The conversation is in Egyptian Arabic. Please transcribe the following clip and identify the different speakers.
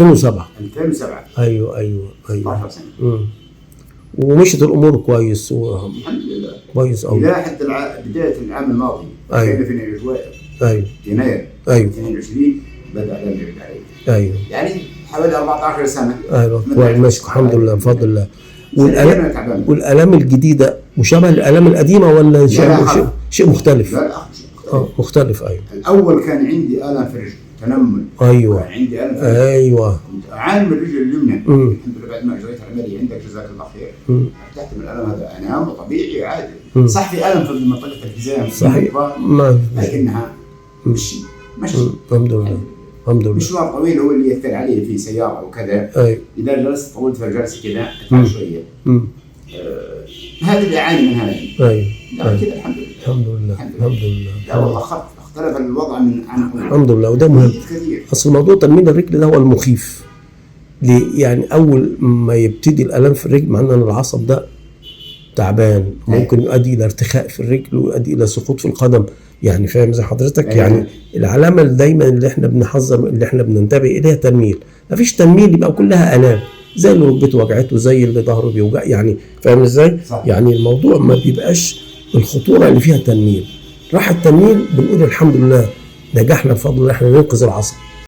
Speaker 1: 2007.
Speaker 2: 2007.
Speaker 1: ايوه ايوه ايوه.
Speaker 2: 16 سنة.
Speaker 1: ومشيت الامور كويس
Speaker 2: الحمد لله.
Speaker 1: كويس قوي.
Speaker 2: الى حد بداية العام الماضي. 2022. يناير. 22 بدا الالم يعود علي.
Speaker 1: ايوه.
Speaker 2: يعني حوالي 14 سنة.
Speaker 1: ايوه كويس ماشي الحمد لله بفضل الله.
Speaker 2: والالم تعبان.
Speaker 1: والالام الجديدة مشابهة للالام القديمة ولا شيء مختلف؟
Speaker 2: لا لا شيء مختلف.
Speaker 1: مختلف. ايوه.
Speaker 2: الاول كان عندي الم في الرجل، تنمل.
Speaker 1: ايوه.
Speaker 2: كان عندي الم في الرجل.
Speaker 1: ايوه.
Speaker 2: كنت اعاني من الرجل اليمنى. الحمد لله بعد ما اجريت العملية عندك جزاك الله خير. ارتحت من الالم هذا، انام طبيعي عادي. صح في الم في منطقة الحزام.
Speaker 1: صحيح.
Speaker 2: لكنها مشي مشي.
Speaker 1: الحمد لله الحمد لله.
Speaker 2: مشوار طويل هو اللي يأثر علي في سيارة او كذا.
Speaker 1: ايوه.
Speaker 2: اذا جلست طولت في الجلسة كذا اتعب شوية. هذا اللي اعاني من هذا.
Speaker 1: ايوه.
Speaker 2: كذا الحمد لله.
Speaker 1: الحمد لله الحمد لله.
Speaker 2: لا والله خف، اختلف الوضع من عن
Speaker 1: الحمد لله. وده مهم
Speaker 2: كثير.
Speaker 1: اصل موضوع تنميل الرجل ده هو المخيف. ليه؟ يعني اول ما يبتدي الالم في الرجل، مع ان العصب ده تعبان ممكن يؤدي الى ارتخاء في الرجل ويؤدي الى سقوط في القدم، يعني فاهم زي حضرتك؟ يعني العلامة اللي دايما اللي احنا بنحذر اللي احنا بننتبه اليها تنميل. مفيش تنميل يبقى كلها الام، زي اللي ركبته وجعته، زي اللي ظهره بيوجع، يعني فاهم ازاي؟
Speaker 2: صح.
Speaker 1: يعني الموضوع ما بيبقاش الخطورة اللي فيها تنميل. راح التنميل بنقول الحمد لله نجحنا بفضل الله احنا ننقذ العصب.